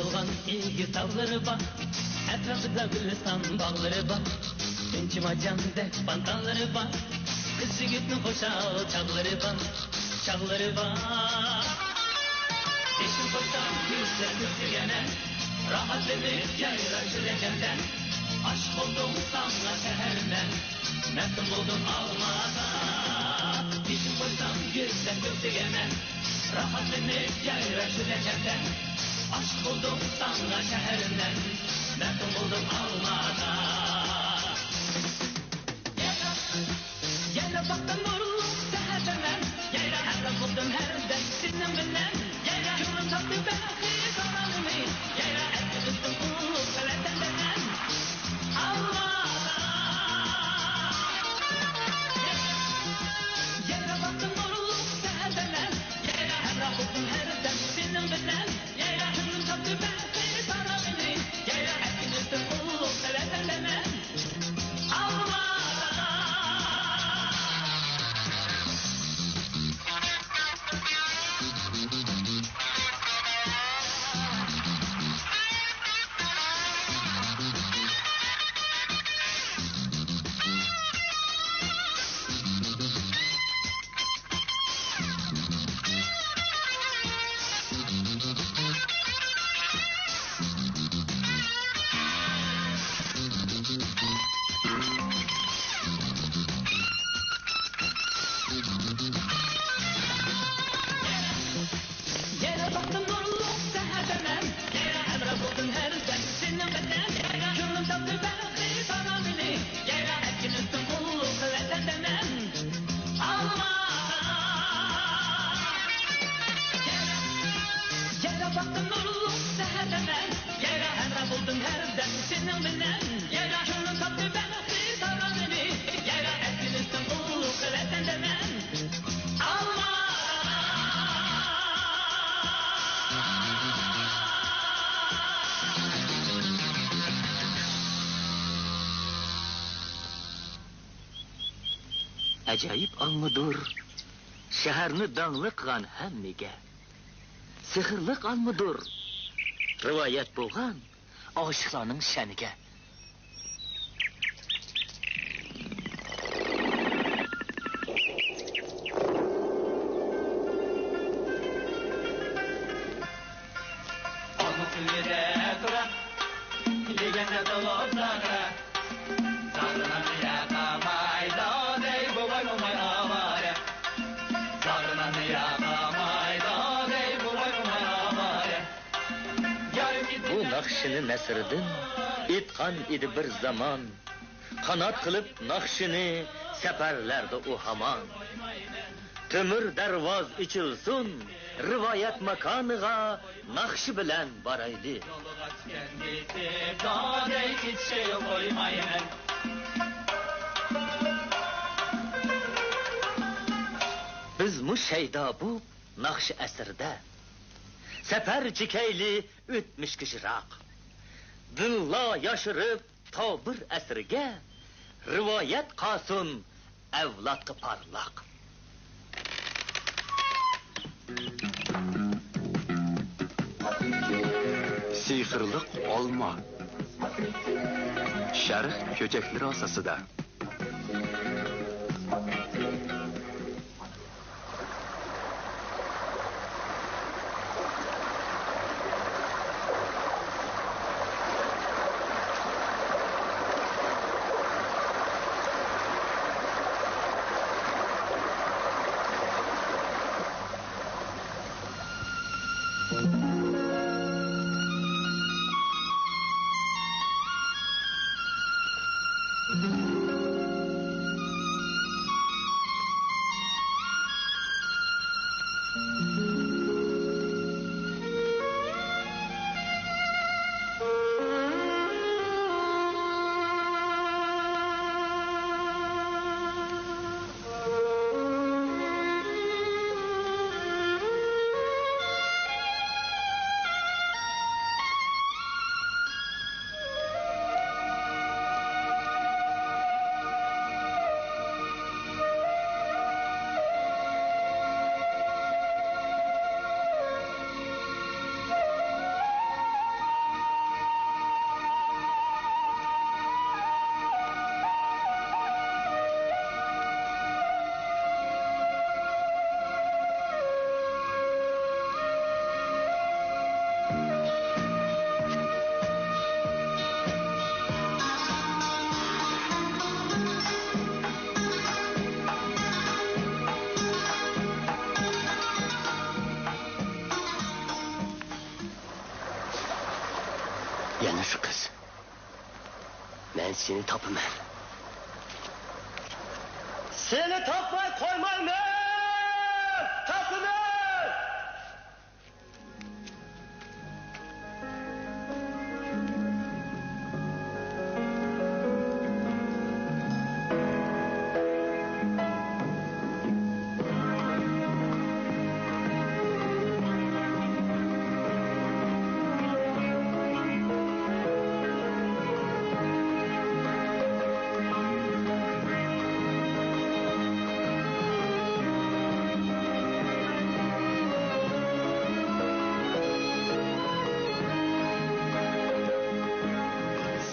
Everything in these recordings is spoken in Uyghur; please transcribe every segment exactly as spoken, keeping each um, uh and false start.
تولغان ئېگىز تاغلىرى بار، ئەتراپىدا گۈلىستان باغلىرى بار، ئۈنچە مارجاندەك پانتالىرى بار، قىز يىگىتنىڭ خۇشال چاغلىرى بار، چاغلىرى بار. بېشىم قويسام گۈزەل كۆكسىگە مەن، راھەتلىنىپ يايراش يۈرەكلەردە، ئاشىق بولدۇم ساڭا شەھەر مەن. مەپتۇن بولدۇم ئالمادا، بېشىم قويسام گۈزەل كۆكسىگە مەن، راھەتلىنىپ يايراش يۈرەكلەردە، ئاشىق بولدۇم ساڭا شەھەر مەن، مەپتۇن بولدۇم ئالمادا. يەنە باقتىم نۇرلۇق سەھەردە مەن، يەنە ھەمراھ بولدۇم ھەردەم سېنىڭ بىلەن، يەنە كۆڭلۈم تاپتى بەخت سالامىنى، يەنە ئەتىۋەتتىم ئۇلۇغ ۋەتەندە مەن. يەنە باقتىم نۇرلۇق سەھەردە مەن، يەنە ھەمراھ بولدۇم ھەردەم سېنىڭ بىلەن، يەنە كۆڭلۈم تاپتى بەخت سالامىنى، يەنە ئەركىن ئۆستۈم ئۇلۇغ ۋەتەندە مەن. ئالمادا. يەنە، يەنە باقتىم نۇرلۇق سەھەردە مەن، يەنە ھەمراھ بولدۇم ھەردەم سېنىڭ بىلەن، يەنە كۆڭلۈم تاپتى بەخت سالامىنى، يەنە ئەركىن ئۆستۈم ئۇلۇغ ۋەتەندە مەن. ئاجايىپ ئالمىدۇر شەھەرنى داڭلىق قىلغان ھەممىگە. سېھىرلىق ئالمىدۇر رىۋايەت بولغان ئاشىقلارنىڭ شەنىگە. ئالما سۈيىدە تۇرۇپ، يېگەندە تولۇپ زاغرا. زاغرىنى ياقىمايدۇ دەي بوۋاي موماي ئاۋارە. زاغرىنى ياقىمايدۇ دەي بوۋاي موماي ئاۋارە. بۇ ناخشىنى نەسىردىن ئېيتقان ئىدى بىر زامان. قانات قىلىپ ناخشىنى سەپەرلەردە ئۇ ھامان. تۆمۈر دەرۋاز ئېچىلسۇن، رىۋايەت ماكانىغا ناخشا بىلەن بارايلى. بىزمۇ شەيدا بۇ ناخشا ئەسرىدە سەپەر چېكەيلى ئۆتمۈشكە يىراق. دىنلا ياشىرىپ تا بىر ئەسىرگە، رىۋايەت قالسۇن ئەۋلادقا پارلاق. سېھىرلىق ئالما. شەرق چۆچەكلىرى ئاساسىدا. يەنە شۇ قىز. مەن سېنى تاپىمەن. سېنى تاپماي قويمايمەن! تاپىمەن!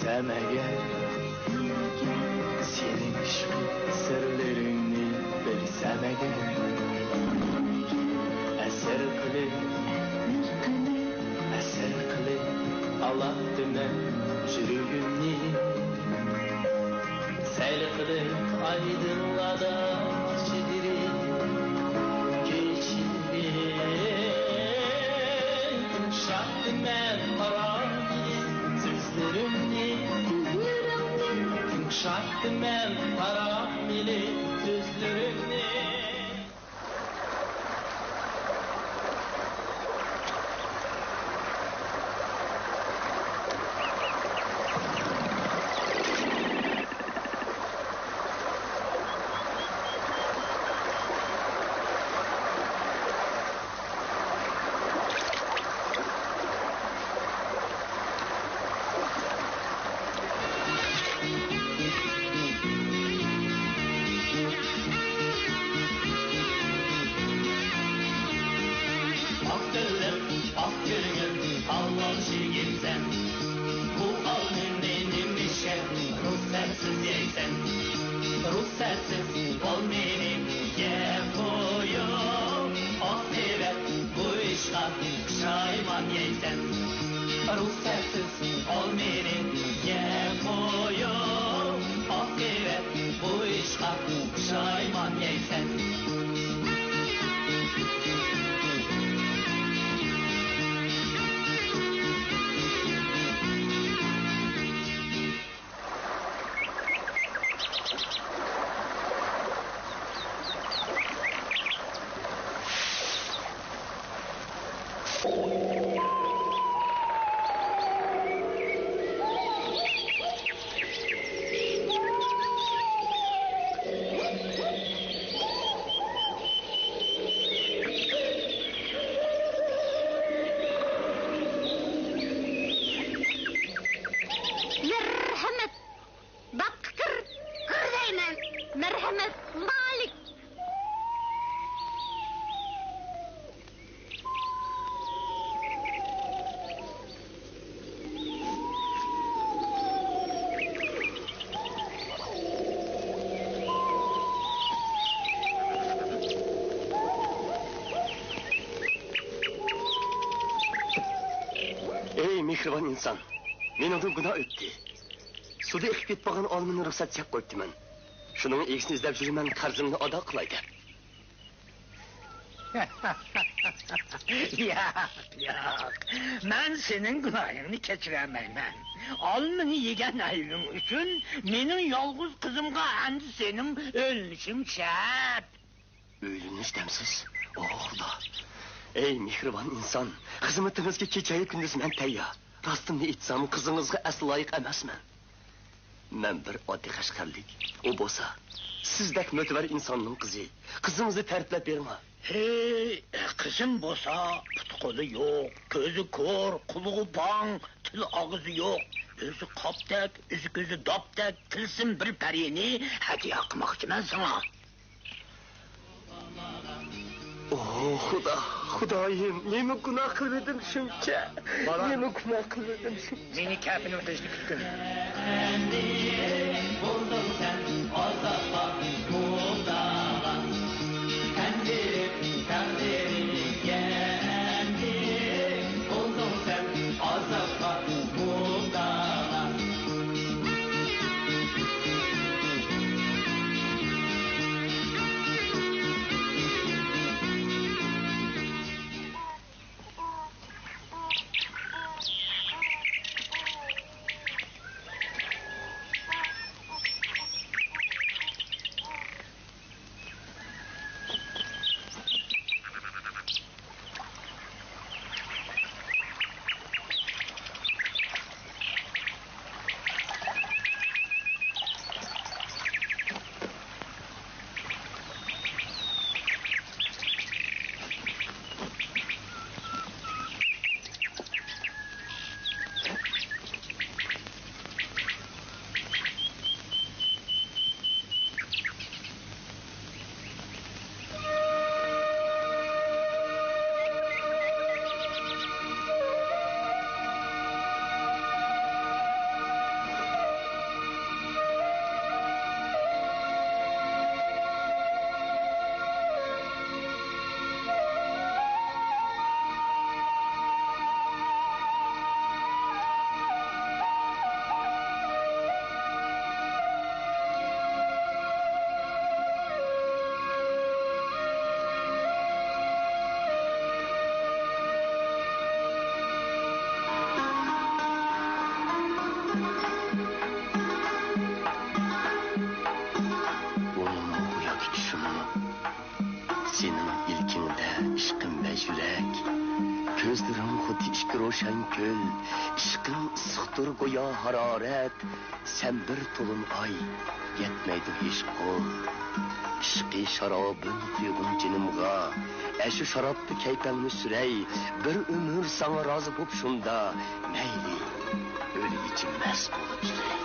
سەن ئەگەر سېنىڭ ئىشق سىرلىرىڭنى بىلسەم ئەگەر، ئەسىر قىلىپ، ئەسىر قىلىپ ئالاتتىمەن يۈرىكىمنى. سەيلە قىلىپ ئايدىڭلاردا چىدىرىپ كېچىنى، تىڭشاتتىمەن ئارام ئېلىپ سۆزلىرىمنى. سۆزلىرىمنى. تىڭشاتتىمەن ئارام ئېلىپ سۆزلىرىمنى. ئاق تىلىم، ئاق كۆڭۈل، ھالال يىگىتسەن. بۇ ئالمىنى نېمىشقا رۇخسەتسىز يەيسەن؟ رۇخسەتسىز ئالمىنى يەپ قويۇپ، ئاقىۋەت بۇ ئىشقا پۇشايمان يەيسەن. رۇخسەتسىز ئالمىنى يەپ قويۇپ، ئاقىۋەت بۇ ئىشقا پۇشايمان يەيسەن. مەرھەمەت! داپقا كىر، كىر دەيمەن. مەرھەمەت، مالىك. ئەي مېھرىبان ئىنسان، مېنىڭدىن گۇناھ ئۆتتى. سۇدا ئېقىپ كېتىپ قالغان ئالمىنى رۇخسەت يەپ قويۇپتىمەن. شۇنىڭ ئىگىسىنى ئىزدەپ يۈرىمەن، قەرزىمنى ئادا قىلاي دەپ. ياق، ياق. مەن سېنىڭ گۇناھىڭنى كەچۈرەلمەيمەن. ئالمىنى يېگەن ئەيىبىڭ ئۈچۈن مېنىڭ يالغۇز قىزىمغا ئەمدى سېنىڭ ئۆلۈشۈڭ شەرت. ئۆيلىنىش دەمسىز؟ ئوھ، خۇدا! ئەي، مېھرىبان ئىنسان، خىزمىتىڭىزگە كېچەيۇ كۈندۈز مەن تەييار. راستىمنى ئېيتسام، قىزىڭىزغا ئەسلى لايىق ئەمەسمەن. مەن بىر ئاددىي قەشقەرلىك، ئۇ بولسا سىزدەك مۆتىۋەر ئىنساننىڭ قىزى. قىزىڭىزنى تەرىپلەپ بېرىڭا. ھەي، قىزىم بولسا پۇتى-قولى يوق، كۆزى كور، قۇلىقى پاڭ، تىل-ئاغزى يوق، ئۆزى قاپتەك، ئۆزى-كۆزى داپتەك، تىلسىم بىر پەرىنى ھەدىيە قىلماقچىمەن ساڭا. ئوھ، خۇدا، خۇدايىم، نېمە گۇناھ قىلىۋىدىم شۇنچە؟ بالا. نېمە گۇناھ قىلىۋىدىم شۇنچە؟ مېنى كەپىنىڭ قېشىدا كۈتكىن. ئەمدى بولدۇڭ سەن ئازابقا مۇپتىلا. ئەمدى تەقدىرىڭگە ئەمدى بولدۇڭ سەن ئازابقا مۇپتىلا. روشەن كۈن، ئىشقىڭ ئىسسىقتۇر گويا ھارارەت، سەن بىر تولۇن ئاي، يەتمەيدۇ ھېچ قول. ئىشقى شارابىم قۇيغىن جېنىمغا، ئەشۇ شارابتا كەيپىڭنى سۈرەي، بىر ئۆمۈر ساڭا رازى بوپ شۇندا، مەيلى، ئۆلگۈچە مەست بولۇپ يۈرەي.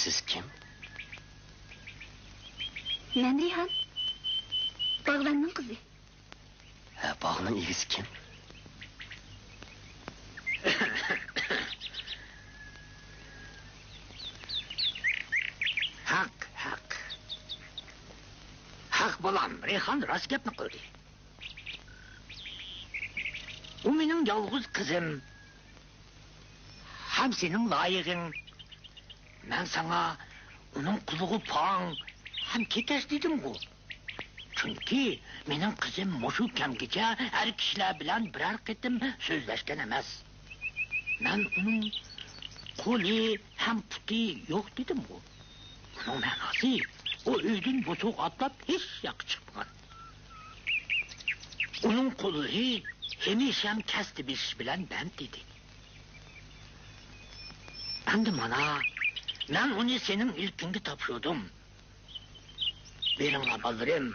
سىز كىم؟ مەن رەيھان. باغۋەننىڭ قىزى. ھە، باغنىڭ ئىگىسى كىم؟ ھەق، ھەق. ھەق، بالام، رەيھان راست گەپنى قىلدى. ئۇ مېنىڭ يالغۇز قىزىم. ھەم سېنىڭ لايىقىڭ. مەن ساڭا ئۇنىڭ قۇلىقى پاڭ ھەم كېكەچ دېدىمغۇ. چۈنكى مېنىڭ قىزىم مۇشۇ كەمگىچە ھەر كىشىلەر بىلەن بىرەر قېتىم سۆزلەشكەن ئەمەس. مەن ئۇنىڭ قولى ھەم پۇتى يوق دېدىمغۇ. بۇنىڭ مەناسى، ئۇ ئۆيدىن بوسۇغا ئاتلاپ ھېچ ياققا چىقمىغان. ئۇنىڭ قوللىرى ھەمىشە كەستە بېسىش بىلەن بەند ئىدى. ئەمدى مانا، مەن ئۇنى سېنىڭ ئىلكىڭگە تاپشۇردۇم. بېرىڭلار، بالىلىرىم،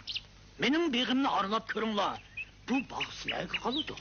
مېنىڭ بېغىمنى ئارىلاپ كۆرۈڭلار. بۇ باغ سىلەرگە قالىدۇ.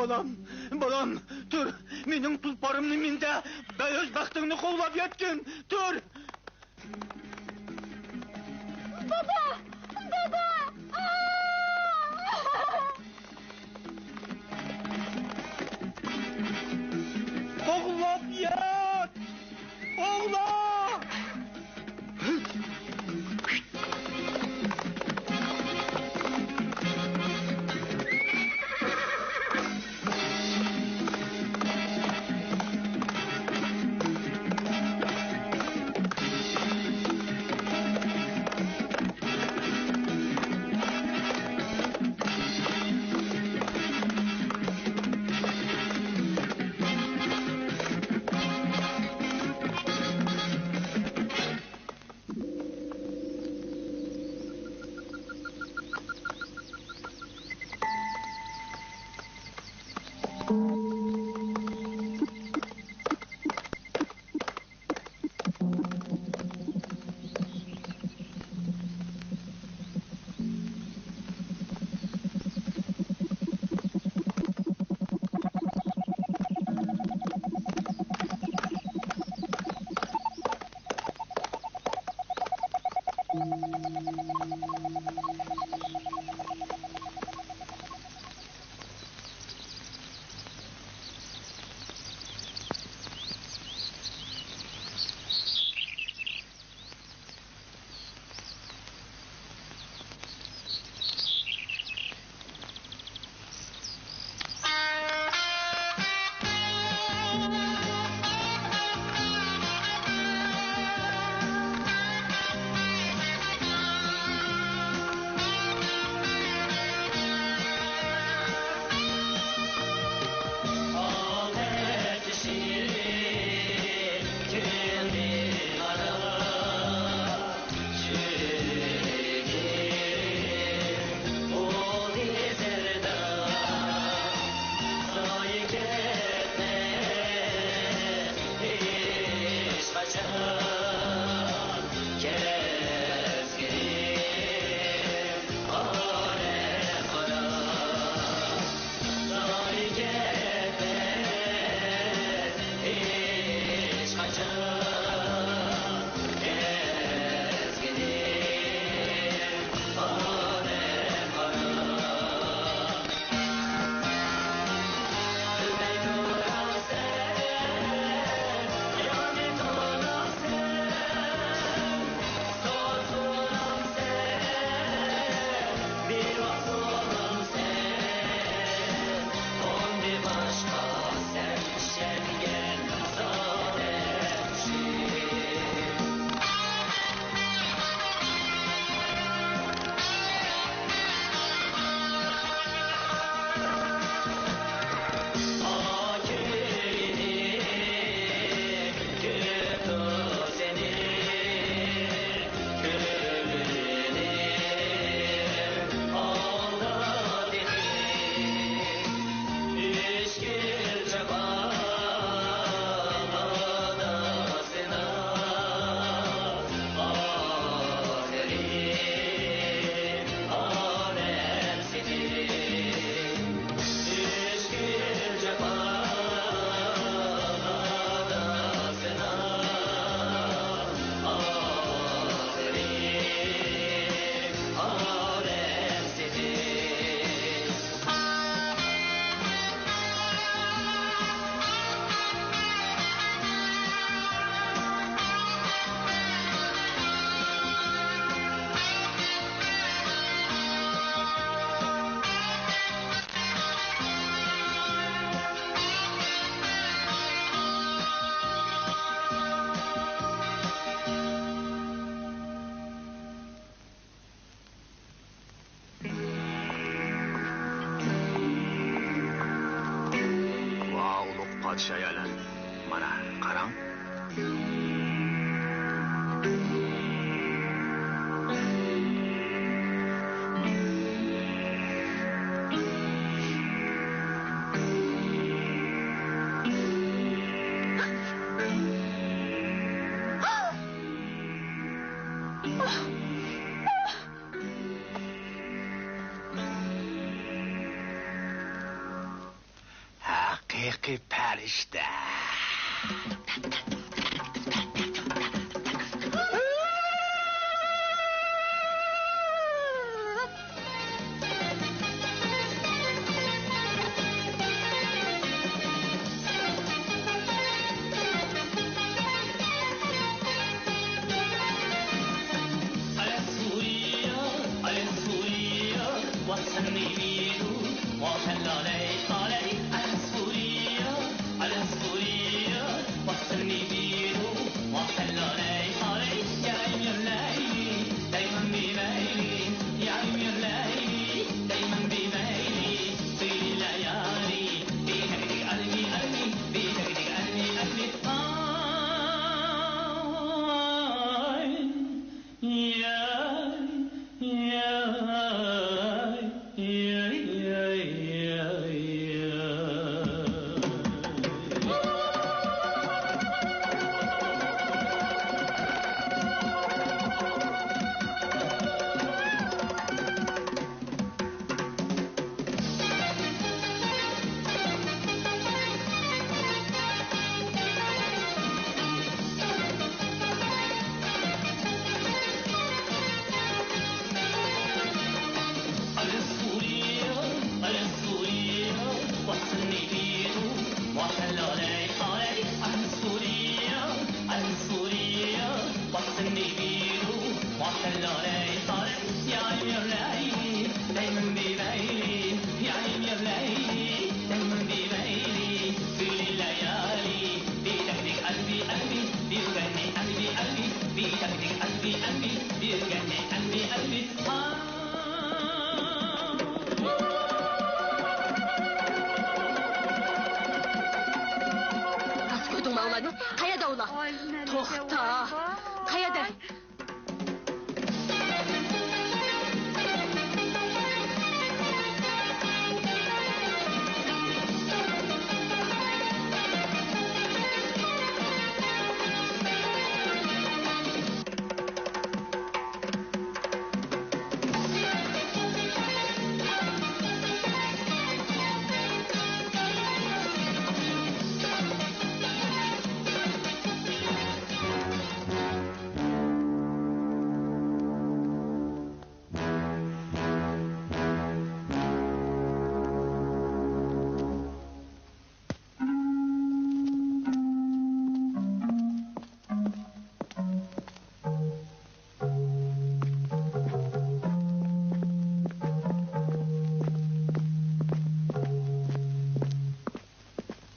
بالام، بالام، تۇر، مېنىڭ تۇلپارىمنى مىن-دە، بەيھۇش بەختىڭنى قوغلاپ يەتكىن، تۇر! دادا! دادا! ئا! قوغلاپ يەت! قوغلا! ۋاھ، ئۇلۇغ پادىشاھ ئەلەم! مانا، قاراڭ! ھەقىقىي پەرىشتە. راست كۆردۈڭمۇ ئۇلارنى؟ قەيەردە ئۇلار؟ توختا! قەيەردە؟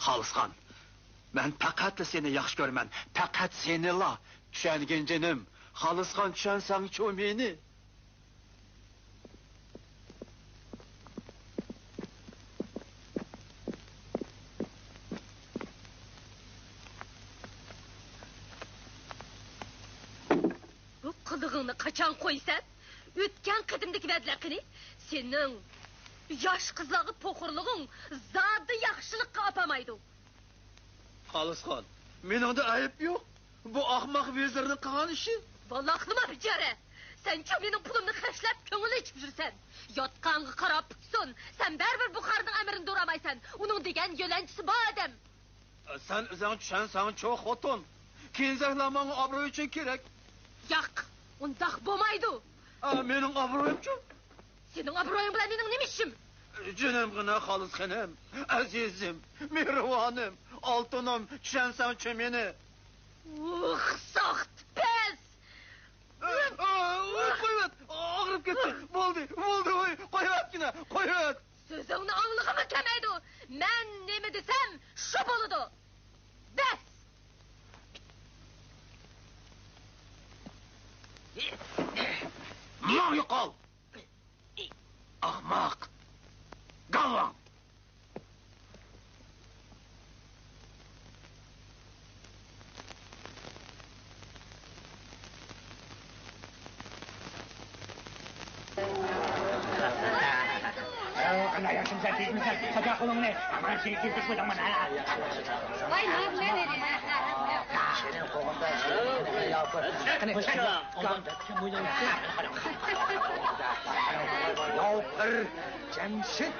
خالىسخان، مەن پەقەتلا سېنى ياخشى كۆرىمەن، پەقەت سېنىلا. چۈشەنگىن جېنىم، خالىسخان، چۈشەنسەڭچۇ مېنى؟ بۇ قىلىقىڭنى قاچان قويىسەن؟ ئۆتكەن قېتىمدىكى ۋەدىلەر قېنى؟ سېنىڭ ياش قىزلارغا پوخۇرلۇقۇڭ زادى ياخشىلىققا ئاپارمايدۇ. خالىسخان، مېنىڭدە ئەيىب يوق. بۇ ئاخماق ۋېزىرنىڭ قىلغان ئىشى. ۋالاقلىما بىچارە! سەنچۇ مېنىڭ پۇلۇمنى خەجلەپ، كۆڭۈل ئېچىپ يۈرىسەن. ياتقانغا قاراپ پۇتسۇن، سەن بەرىبىر بۇخارنىڭ ئەمرىنى دۇرامايسەن. ئۇنىڭ دېگەن يۆلەنچىسى بار ئادەم. سەن ئۆزۈڭ چۈشەنسەڭچۇ، خوتۇن؟ كېنىزەكلەر ماڭا ئابرۇي ئۈچۈن كېرەك. ياق، ئۇنداق بولمايدۇ. ئا، مېنىڭ ئابرۇيۇمچۇ؟ سېنىڭ ئابرۇيۇڭ بىلەن مېنىڭ نېمە ئىشىم؟ جېنىمغىنە خالىسخېنىم، ئەزىزىم، مېھرىبانىم، ئالتۇنۇم، چۈشەنسەڭچۇ مېنى؟ ئۇھ، ساختا پەس! ئا، ئا، ئۇي، قويۇۋەت! ئاغرىپ كەتتى! بولدى، بولدى، ئۇي، قويۇۋەتكىنە، قويۇۋەت! سۆزۈڭنى ئاڭلىغۇمۇ كەلمەيدۇ! مەن نېمە دېسەم، شۇ بولىدۇ! بەس! ماڭ يوقال! ئاخماق! گاۋاڭ! قانداق ياخشىمۇ سەن، تېگىمۇ سەن؟ ساچا قولۇڭنى. ئامان سېنى كىرگۈزۈپ قويدۇڭمەن ھە. ۋاي، نۇرمەن ئىدى. قېنى، ياۋ بىر جەمشىت.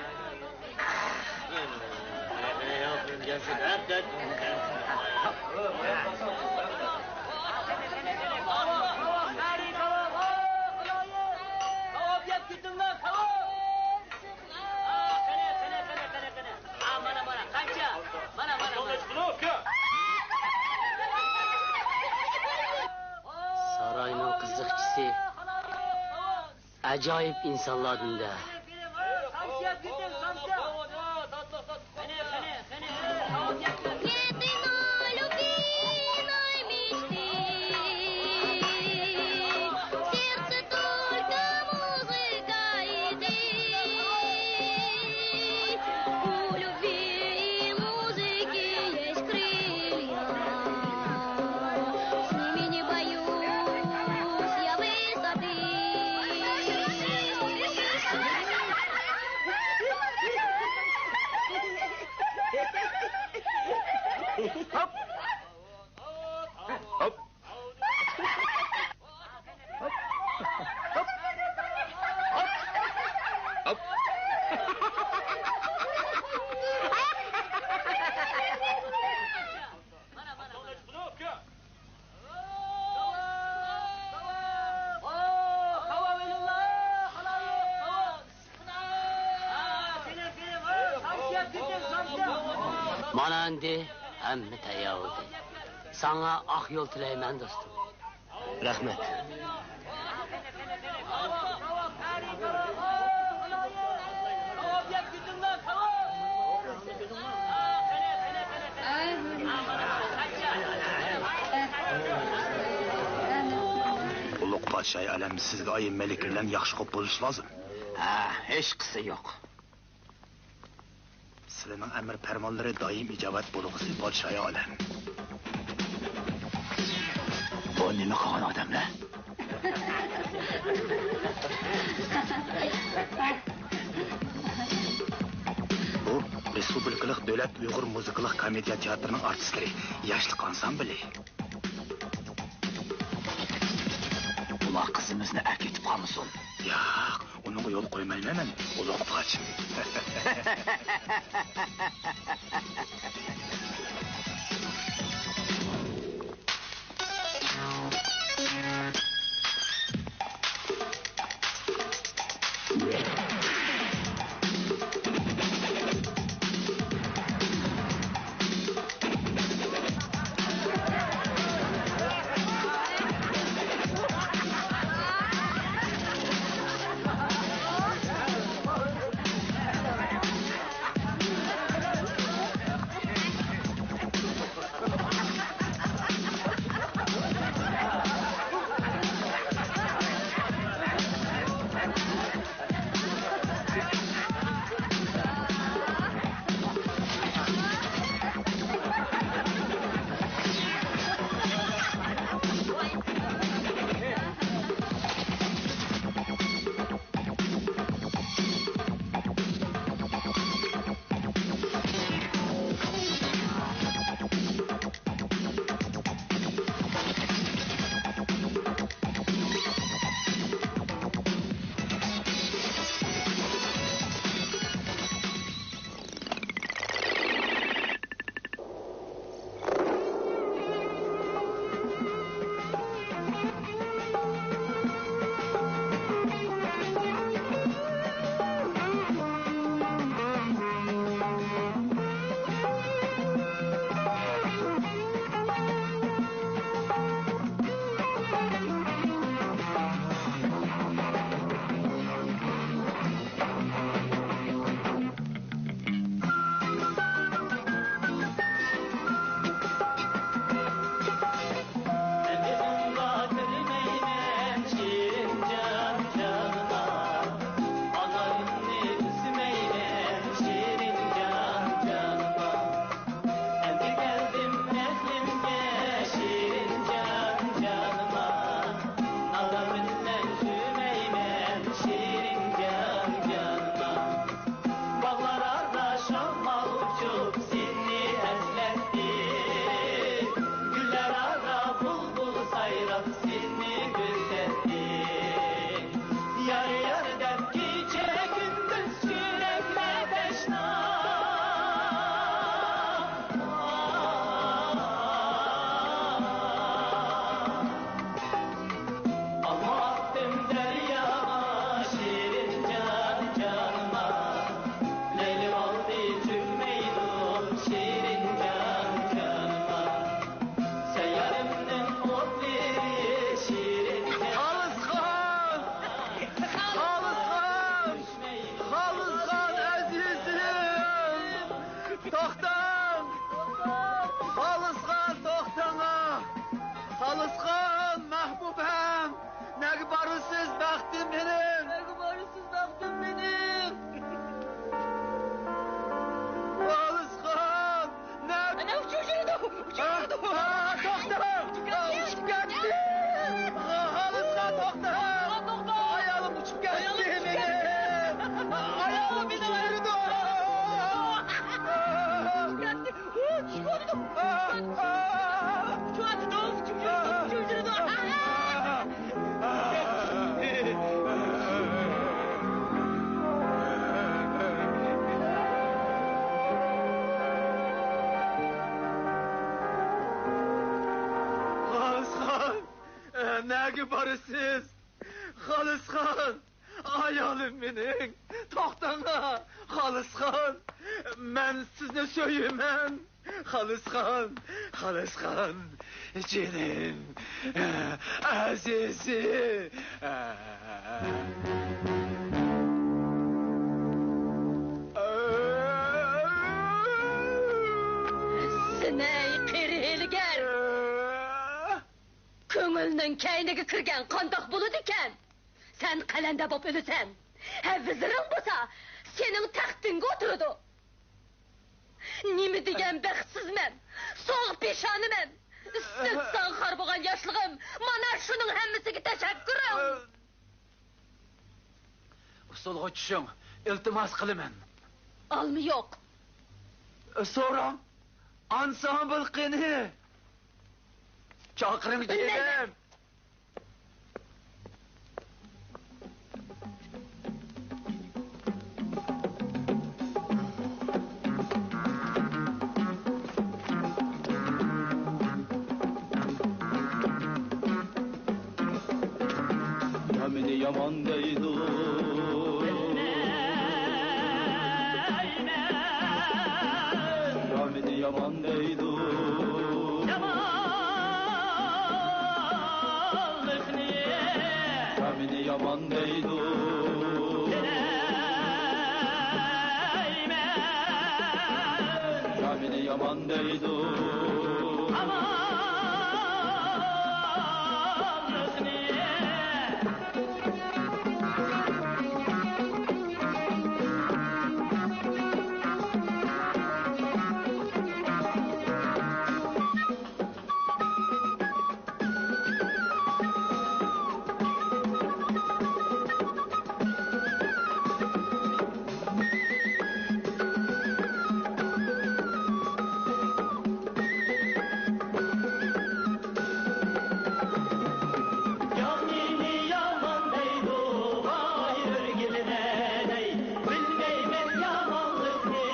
ساراينىڭ قىزىقچىسى ئاجايىپ ئىنسانلاردىن-دە. مانا ئەمدى ھەممە تەييار بولدى. ساڭا ئاق يول تىلەيمەن، دوستۇم. رەھمەت. ئۇلۇغ پادىشاھى ئالەم، سىزگە ئايىم مەلىكە بىلەن ياخشى قوپ بولۇش لازىم. ھە، ھېچقىسى يوق. سىلىنىڭ ئەمىر پەرمانلىرى دائىم ئىجابەت بولغۇسى، پادىشاھى ئالەم. بۇ نېمە قىلغان ئادەملەر؟ بۇ رېسپۇبلىكىلىق دۆلەت ئۇيغۇر مۇزىكىلىق كومېدىيە تىياتىرىنىڭ ئارتىسلىرى، ياشلىق ئانسامبىلى. ئۇلار قىزىمىزنى ئەكېتىپ قالمىسۇن. ياق، ئۇنىڭغا يول قويمايمەن مەن، ئۇلۇغ پادىشاھ. خالىسخان، مەھبۇبەم، نەگە بارىسىز، بەختىم مېنىڭ؟ نەگە بارىسىز، بەختىم مېنىڭ؟ خالىسخان، نەگە؟ ئەنە ئۇچۇپ يۈرىدۇ، ئۇچۇپ يۈرىدۇ. ئا، ئا، توختا! ئۇچۇپ كەتتى. ئا، ئۇچۇپ كەتتى. ئا، خالىسخان، توختا! توختا، توختا. ئايالىم ئۇچۇپ كەتتى مېنىڭ. ئايالىم ئۇچۇپ يۈرىدۇ. ئۇچۇپ كەتتى. خالىسخان، نەگە بارىسىز؟ خالىسخان! ئايالىم مېنىڭ، توختاڭا، خالىسخان، مەن سىزنى سۆيىمەن، خالىسخان، خالىسخان، جېنىم، ئەزىزى. سېنى، ئەي قېرى ھىيلىگەر! كۆڭۈلنىڭ كەينىگە كىرگەن قانداق بولىدىكەن؟ سەن قەلەندەر بولۇپ ئۆلىسەن. ھە، ۋىزىرىڭ بولسا سېنىڭ تەختىڭگە ئولتۇرىدۇ. نېمە دېگەن بەختسىزمەن، سوغ پېشانىمەن. ئىسسىق زاڭخار بولغان ياشلىقىم، مانا شۇنىڭ ھەممىسىگە تەشەككۈرۈڭ. ئۇسسۇلغا چۈشۈڭ، ئىلتىماس قىلىمەن. ئالما يوق. سوراڭ، ئانسامبىل قېنى؟ چاقىرىڭ، بىلمەيمەن. جېنىم. يا مېنى يامان دەيدۇ. يا مېنى يامان دەيدۇ. يا مېنى يامان دەيدۇ. يا مېنى يامان دەيدۇ. يا مېنى يامان دەيدۇ، ۋاي ئۆلگىلىمەن ئەي، بىلمەيمەن يامانلىقنى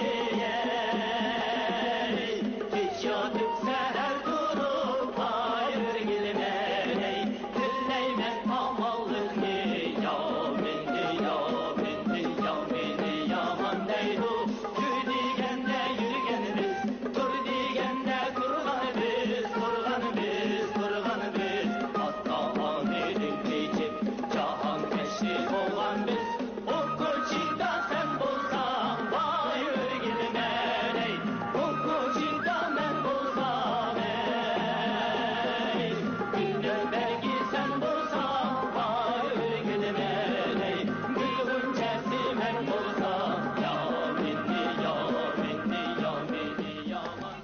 ئەي. كېچە ياتىپ سەھەر تۇرۇپ، ۋاي ئۆلگىلىمەن ئەي، تىلەيمەن ئامانلىقنى. يا مېنى، يا مېنى، يا مېنى يامان دەيدۇ. يۈر دېگەندە يۈرگەن بىز، تۇر دېگەندە تۇرغان بىز، تۇرغان بىز، تۇرغان بىز. ئاتا-ئانىدىن كېچىپ، جاھانكەشلىك بولغان بىز. ئوكۇچىدا سەن بولساڭ، ۋاي ئۆلگىلىمەن ئەي، ئوكۇچىدا مەن بولسام ئەي. گۈلنىڭ بەرگى سەن بولساڭ، ۋاي ئۆلگىلىمەن ئەي، گۈل غۇنچەسى مەن بولسام. يا مېنى، يا مېنى، يا مېنى يامان.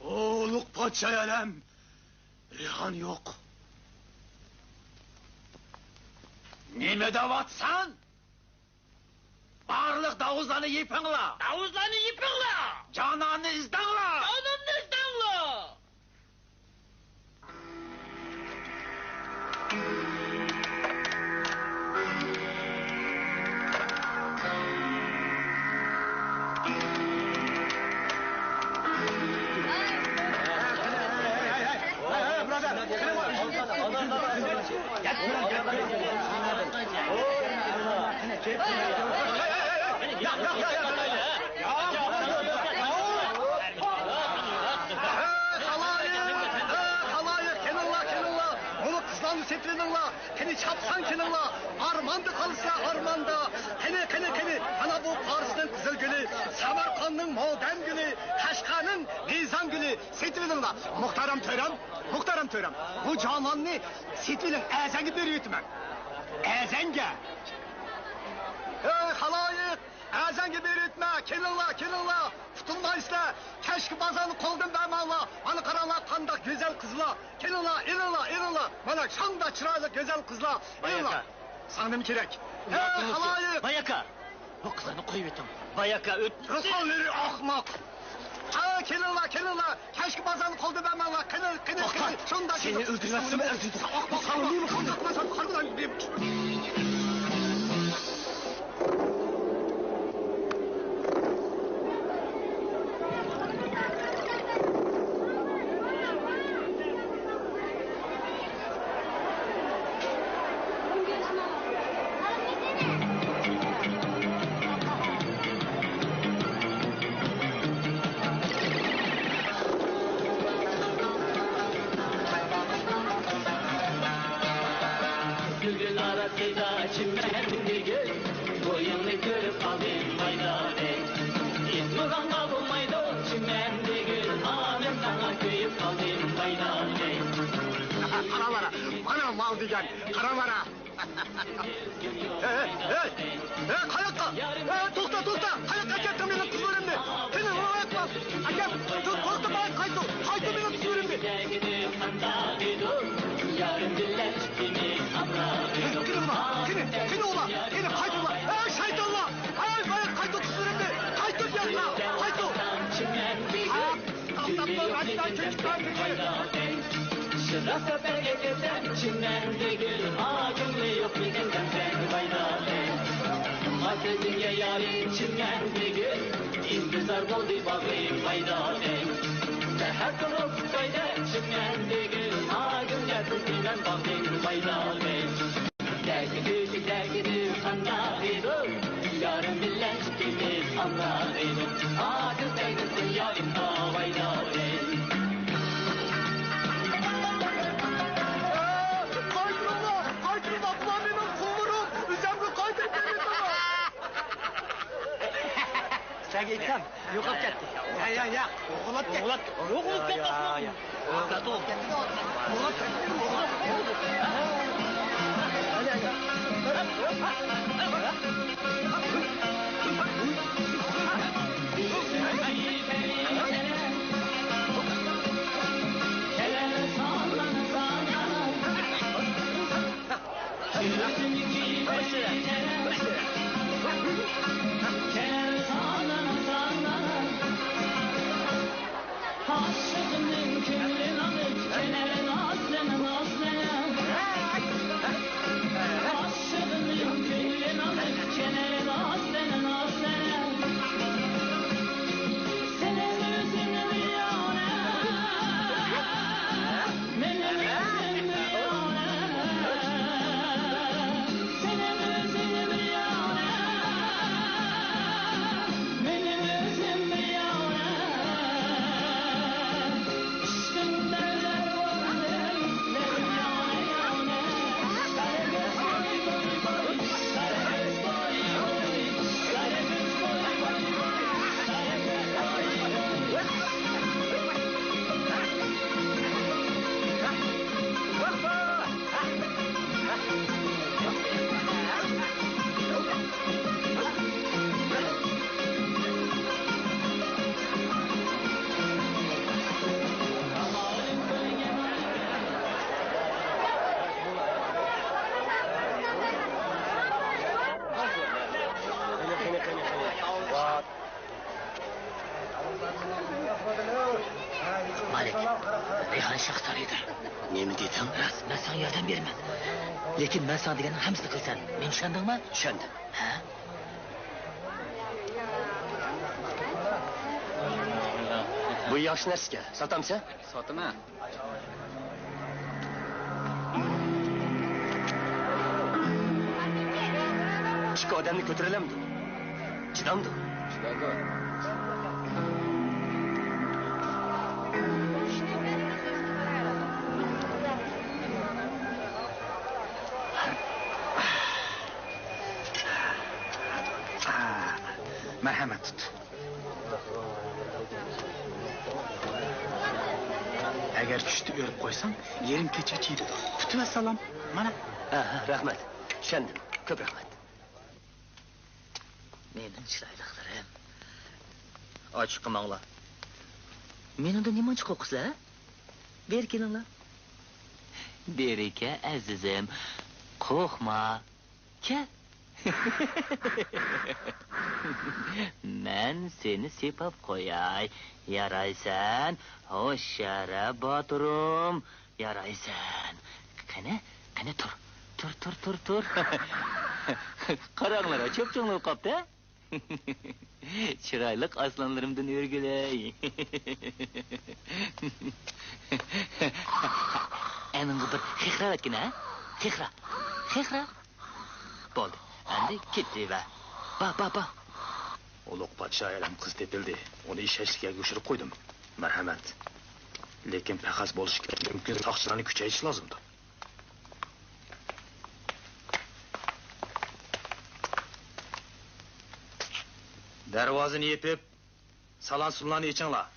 ئۇلۇغ پادىشاھ ئالەم، رەيھان يوق. نېمە دەۋاتسەن؟ بارلىق داۋۇزلارنى يېپىڭلار! داۋۇزلارنى يېپىڭلار! جاناننى ئىزدەڭلار! جاناننى ئىزدەڭلار! خالايىق، خالايىق، كېلىڭلار، كېلىڭلار. مۇنۇ قىزلارنى سېتىۋېلىڭلار. قېنى چاپسان كېلىڭلار. ئارماندا قالسا ئارماندا. قېنى، قېنى، قېنى. مانا بۇ پارسنىڭ قىزىل گۈلى، سامارقاندنىڭ مودەن گۈلى، قەشقەرنىڭ مىزان گۈلى. سېتىۋېلىڭلار. مۇھتەرەم تۆرەم، مۇھتەرەم تۆرەم، بۇ جاناننى سېتىۋېلىڭ، ئەزەڭگە بېرىۋېتىمەن. ئەزەڭگە. ئەي خالايىق، ئەزەڭگە بېرىۋېتىمەن. كېلىڭلار، كېلىڭلار، قۇتۇلمايسىلەر. كەچكى بازارنى قولدىن بەرمەڭلار. مانا قاراڭلار، قانداق گۈزەل قىزلار. كېلىڭلار، ئېلىڭلار، ئېلىڭلار. مانا شۇنداق چىرايلىق گۈزەل قىزلار. ئېلىڭلار. باي ئاكا. ساڭا نېمە كېرەك؟ ئەي خالايىق. باي ئاكا. بۇ قىزلارنى قويۇۋېتىڭ. باي ئاكا، ئۆت-، رۇسۇللىرى ئاخماق. ھە، كېلىڭلار، كېلىڭلار. كەچكى بازارنى قولدىن بەرمەڭلار. قېنى، قېنى، توختا، قېنى. شۇنداق سېنى ئۆلتۈرمەسمۇ ئەرزىيدۇ. ئاخماق، ساڭا ئاخماق. نېمە قىلدى؟ قارىغىن، قارىغىن. بۈگۈن ئاراسىدا چىمەندىكى بويۇڭنى كۆرۈپ قالدىم بايدادەك. ئىزدۇرغانغا بولمايدۇ چىمەندىكى، ئانىم ساڭا كۆيۈپ قالدىم بايدادەك. قاراۋەرە، مانا مال دېگەن، قاراۋەرە. ھەي، ھەي، ھەي، قاياققا؟ ھەي، توختا، توختا، قاياققا ئەكەتتىڭ مېنىڭ قىزلىرىمنى؟ قېنى، ئۇنى ئاياقلا. ئەكەت، تو-، توختا، قايتۇر، قايتۇر مېنىڭ قىزلىرىمنى. قېنى، قېنى، قېنى ئۇلار، قېنى، قېنى ئۇلار، ھەي، شايتانلار، ھەي، بايا قايتۇر قىزلىرىمنى، قايتۇر ياققا، قايتۇر. ھە؟ توختاپ تۇر، ھەددىدىن كۆچۈپ بارمىدى. شىراق سەپەرگە كەلسەم، چىمەندىگۈل، ئاكىڭنى يوقمىكىن دەمسەن ۋايدادەم. ئاتىدىڭ يا يارىم چىمەندىگۈل، ئىنتىزار بولدى باغرىم ۋايدادەم. سەھەر تۇرۇپ كۈتەيدە چىمەندىگۈل، ئاكىڭ كەلسۇن دېمەم باغرىم ۋايدادەم. دەگدۈ، دەگدۈ، قانداق ئىدۇ؟ يارىم بىلەن ئىككىمىز ئامراق ئىدۇق. ئاجىز دەيدۇ، دۇنيا ئىمدا ۋايدادەم. قايتۇرۇڭلار، قايتۇرۇڭلار، بۇلار مېنىڭ قۇللىرىم. ئۆزۈمگە قايتۇرۇپ بېرىۋېتىڭلار. سەن ئېيتسام، يوقاپ كەتتى. يا، يا، يا. ئوغلاپ كەتتى. ئوغلاپ، ئوغلاپ كەتتى. يا، يا. ئاشىقنىڭ كۆڭلىنى ئالىپ كېلەر نازلىنىپ، نازلىنىپ. ئاشىقنىڭ كۆڭلىنى ئالىپ كېلەر نازلىنىپ، نازلىنىپ. سېنىڭ ئۆزۈڭ بىر يانا. مالىك، رەيھان شاھ سارىيىدا. نېمە دېدىڭ؟ راست، مەن ساڭا ياردەم بېرىمەن. لېكىن مەن ساڭا دېگەننىڭ ھەممىسىنى قىلىسەن. مېنى چۈشەندىڭمۇ؟ چۈشەندىم. ھە؟ بۇ ياخشى نەرسىكەن، ساتامسەن؟ ساتىمەن. ئىككى ئادەمنى كۆتۈرەلەمدۇ؟ چىدامدۇ؟ چىدايدۇ. مەرھەمەت تۇت. ئەگەر چۈشتە ئۆرۈپ قويساڭ، يېرىم كېچىگىچە يېتىدۇ. پۈتۈۋەتسالام، مانا. ھە، ھە، رەھمەت. چۈشەندىم. كۆپ رەھمەت. مېنىڭ چىرايلىقلىرىم. ئاچچىق قىلماڭلار. مېنىڭدىن نېمانچە قورقىسىلەر، ھە؟ بېرى كېلىڭلار. بېرى كەل، ئەزىزىم. قورقما. كەل. مەن سېنى سىيپاپ قوياي. يارايسەن، ھوشيار-ە باتۇرۇم. يارايسەن. قېنى، قېنى تۇر. تۇر، تۇر، تۇر، تۇر. قاراڭلار، چۆپچۆڭلىرى قاپتۇ. چىرايلىق ئاسلانلىرىمدىن ئۆرگۈلەي. ئەنىڭغا بىر خىخراۋەتكىنە، ھە؟ خىخرا. خىخرا. بولدى. ئەمدى كېتىۋەر. با، با، با. ئۇلۇغ پادىشاھ ئەلەم قىز تېپىلدى. ئۇنى ئىشەنچلىك يەرگە يوشۇرۇپ قويدۇم. مەرھەمەت. لېكىن پەخەس بولۇشى مۇمكىن ساقچىلارنى كۈچەيتىش لازىمدۇ. دەرۋازىنى يېپىپ، سالان-سۇلاننى ئېچىڭلار.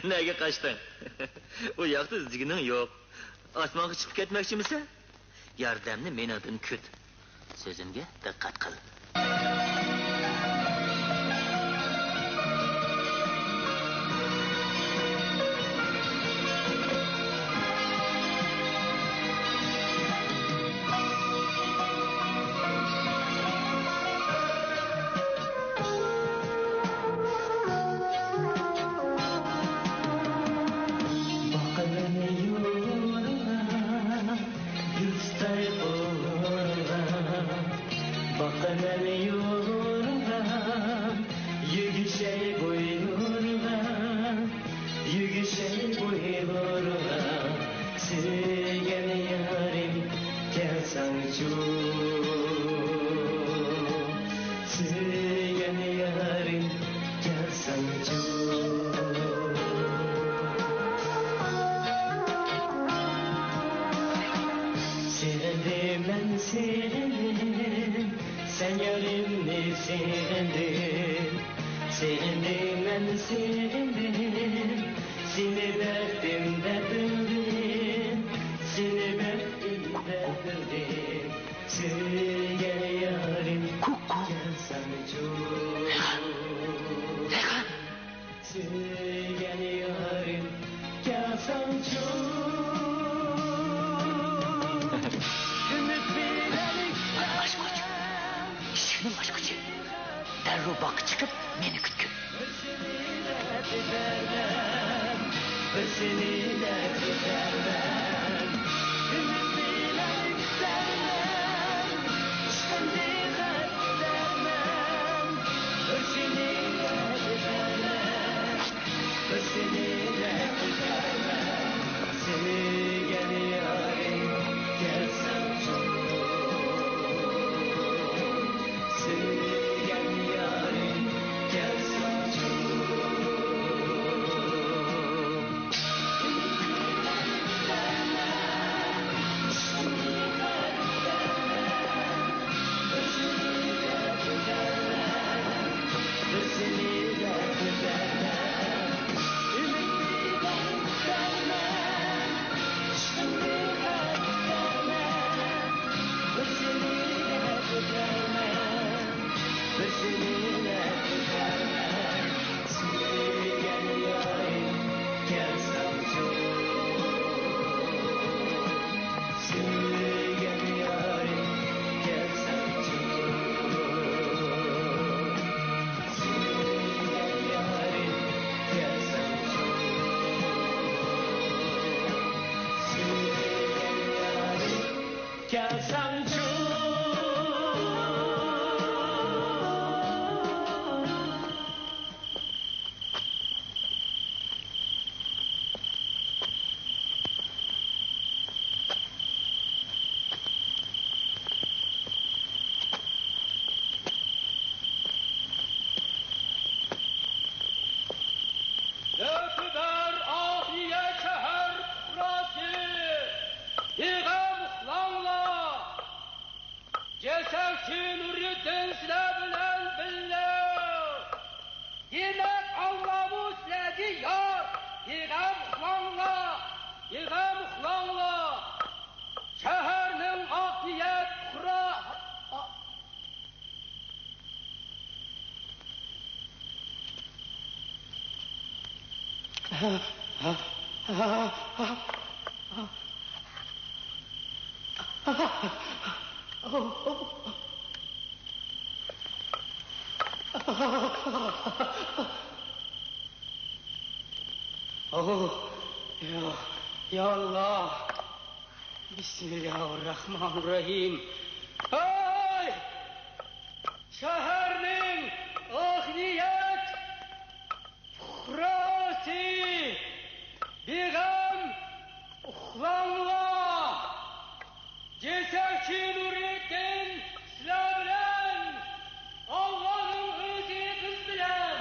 نەگە قاچتىڭ؟ ئۇ ياقتا ئىزدىگىنىڭ يوق. ئاسمانغا چىقىپ كەتمەكچىمىسەن؟ ياردەمنى مېنىڭدىن كۈت. سۆزۈمگە دىققەت قىل. باقىمەن يولۇڭغا، يۇلتۇزدەك قولۇڭغا. باقىمەن يولۇڭغا، يۈگۈشەي بويلۇرغا، يۈگۈشەي بويلۇرغا. سۆيگەن يارىم، كەلسەڭچۇ. سۆيگەن يارىم، كەلسەڭچۇ. سېغىندىم مەن، سېغىندىم، سەن يارىمنى سېغىندىم. سېغىندىم مەن، سېغىندىم، سېنى بەختىم دەپ بىلدىم. سېنى بەختىم دەپ بىلدىم. سۆيگەن يارىم، كۇكۇ. كەلسەڭچۇ. رەيھان! رەيھان! سۆي- بىر سېنى دەپ كېتەرمەن، ئۈمىد بىلەن كۈتەرمەن، ئىشقىمنى خەت كۈتەرمەن، بىر سېنى دەپ كېتەرمەن، بىر سېنى دەپ كېتەرمەن، سۆيگەن يارىم، كەلسەڭچۇ. سۆيگەن يارىم، كەلسەڭچۇ. بىر سېنى دەپ ئۆتەرمەن، بىر سېنى دەپ ئۆتەرمەن، سۆيگەن يارىم، كەلسەڭچۇ. سۆيگەن يارىم، كەلسەڭچۇ. سۆيگەن يارىم، كەلسەڭچۇ. سۆيگەن يارىم، كەلسەڭچۇ. مۆتىبەر ئاقنىيەت شەھەر پۇقراسى، بىغەم ئۇخلاڭلار. جەسەكچى نۇرىدىن سىلەر بىلەن بىللە. دېمەك، ئاللامۇ سىلەرگە يار. بىغەم ئۇخلاڭلار، بىغەم ئۇخلاڭلار. شەھەرنىڭ ئاقنىيەت پۇقرا-، ئوھ، يا، يا ئاللا. بىسمىللاھىرراھمانىرراھىم. ھەي! شەھەرنىڭ ئاقنىيەت پۇقراسى، بىغەم ئۇخلاڭلار. جەسەكچى نۇرىدىن سىلەر بىلەن، ئاللانىڭ ئۆزى بىز بىلەن.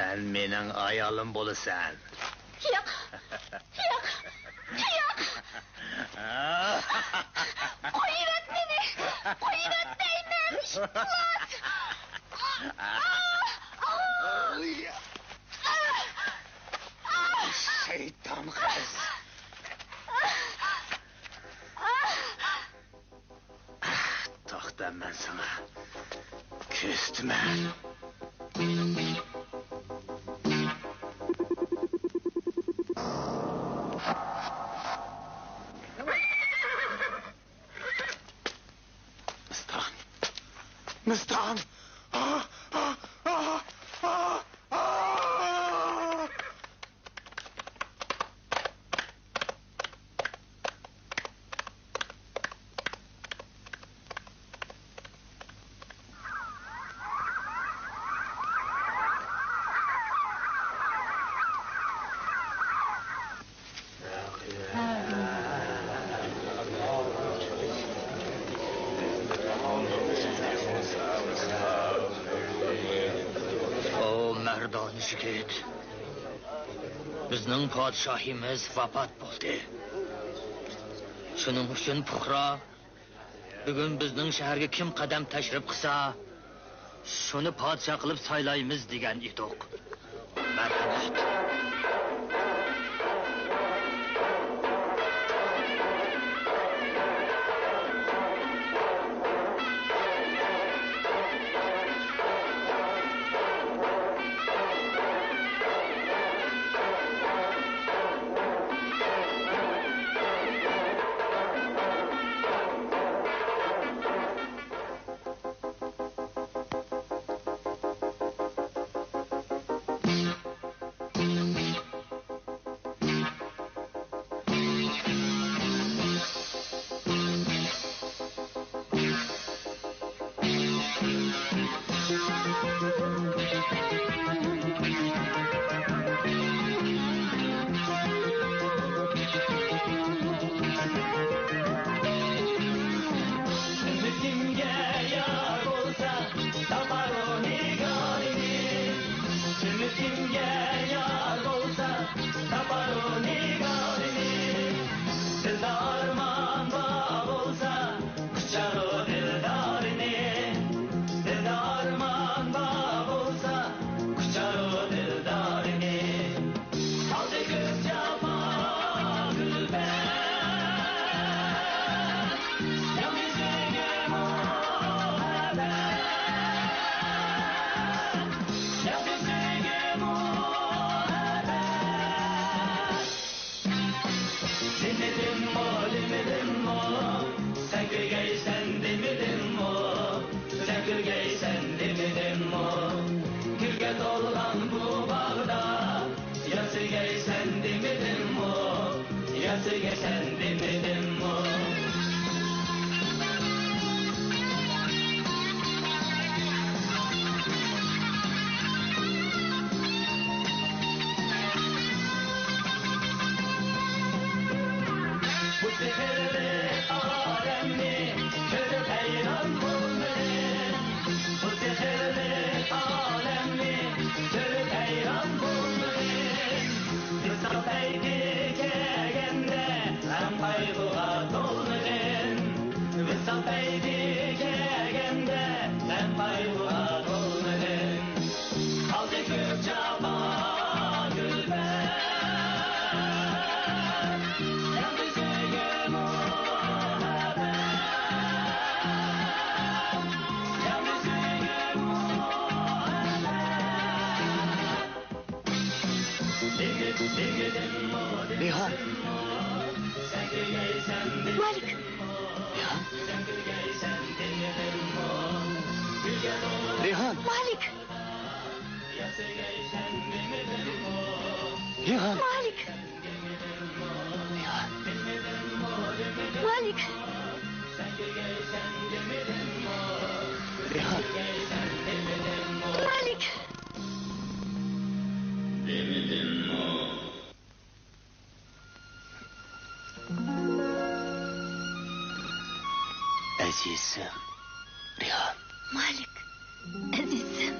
سەن مېنىڭ ئايالىم بولىسەن. ياق! ياق! ياق! قويۇۋەت مېنى! قويۇۋەت دەيمەن! ئىپلاس! شەيتان قىز! توختا، مەن ساڭا كۆرسىتىمەن. مىستان! مىستان! ئا! ئا! ئا! ئا! ئا! ئو مەردانە يىگىت! بىزنىڭ پادىشاھىمىز ۋاپات بولدى. شۇنىڭ ئۈچۈن پۇقرا، بۈگۈن بىزنىڭ شەھەرگە كىم قەدەم تەشرىپ قىلسا، شۇنى پادىشاھ قىلىپ سايلايمىز دېگەن ئىدۇق. مەرھەمەت. ئۈمىدىمگە يار بولسا، تاپارۇ نىگارىنى. ئۈمىدىمگە يار بولسا، تاپارۇ نىگارىنى. دىلدا ئارمان بار بولسا، قۇچارۇ دىلدارىنى. دىلدا ئارمان بار بولسا، قۇچارۇ دىلدارىنى. قالدى كۆپ جاپا كۈلپەت، يالغۇز ئۆيگە مۇھەببەت، يالغۇز ئۆيگە مۇھەببەت. دېمىدىممۇ، دېمىدىممۇ، سەن كۆرگەيسەن دېمىدىممۇ، سەن كۆرگەيسەن دېمىدىممۇ، گۈلگە تولغان بۇ باغدا ياسىگەيسەن دېمىدىممۇ، ياسىگەيسەن دېمىدىممۇ. بۇ سېھىرلىك ئالەمنى كۆرۈپ ھەيران بولمىدىم. بۇ سېھىرلىك ئالەمنى كۆرۈپ ھەيران بولمىدىم. ۋىسال پەيتى كەلگەندە غەم قايغۇغا تولمىدىم. ۋىسال پەيتى كەلگەندە غەم قايغۇغا تولمىدىم. قالدى كۆپ جاپا كۈلپەت، يالغۇز ئۆيگە مۇھەببەت، يالغۇز ئۆيگە مۇھەببەت. رەيھان! مالىك! رەيھان! رەيھان! مالىك! رەيھان! مالىك! رەيھان! مالىك! رەيھان! مالىك! ئەزىزىم، رەيھان. مالىك، ئەزىزىم.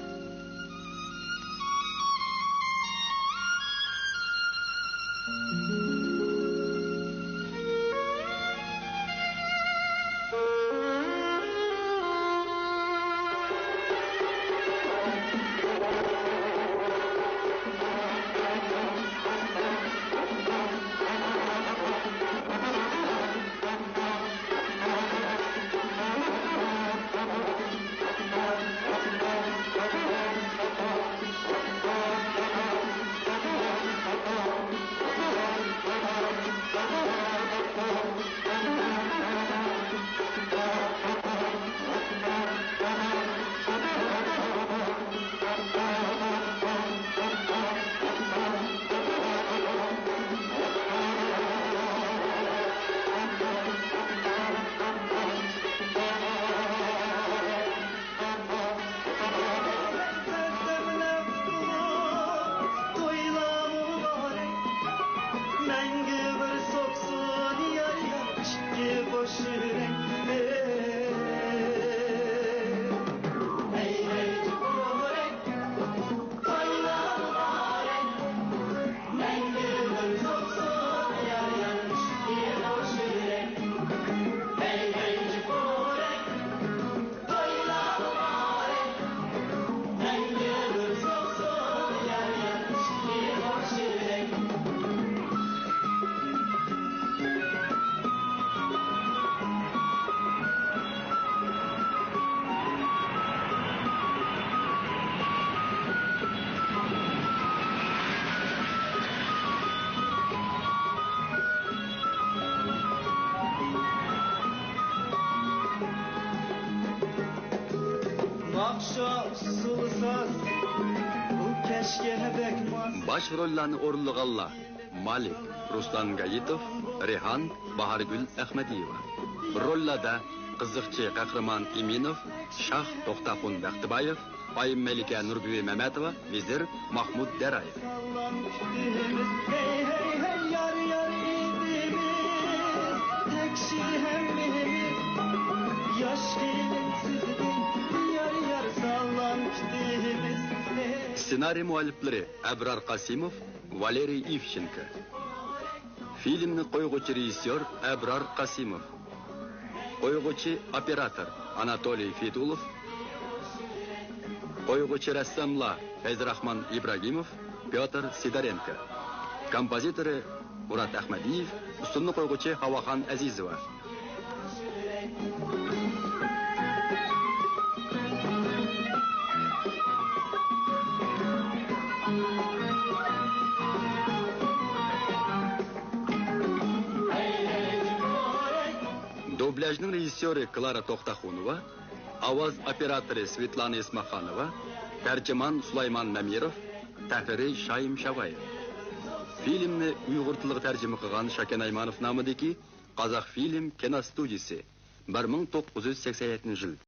باش روللارنى ئورۇنلىغانلار: مالىك، رۇسلان گايىتوف، رەيھان، باھارگۈل ئەخمەدىيېۋا. روللاردا قىزىقچى قەھرىمان ئىمىنوف، شاھ توختاخۇن بەختىبايېۋ، ئايىم مەلىكە نۇربۈۋى مەمەتوۋا، ۋەزىر ماھمۇد دەرايېۋ. سېنارىي مۇئەللىپلىرى ئەبرار قاسىموف، ۋالېرىي ئىۋچېنكو. فىلىمنى قويغۇچى رېژىسسيور ئەبرار قاسىموف. قويغۇچى ئوپېراتور ئاناتولىي فېدۇلوف. قويغۇچى رەسساملار فەيزىراخمان ئىبراگىموف، پيوتر سىدورېنكو. كومپوزىتورى مۇرات ئەخمەدىيېف، ئۇسسۇلنى قويغۇچى ھاۋاخان ئەزىزوۋا. دوبلياژنىڭ رېژىسسيورى كلارا توختاخۇنوۋا، ئاۋاز ئوپېراتورى سۋېتلانا ئىسماخانوۋا، تەرجىمان سۇلايمان مەمىروف، تەھرىرى شايىم شاۋايېۋ. فىلىمنى ئۇيغۇر تىلىغا تەرجىمە قىلغان شاكەن ئايمانوف نامىدىكى قازاق فىلىم كىنو ستۇدىيىسى، بىر مىڭ توققۇز يۈز سەكسەن يەتتىنچى يىل.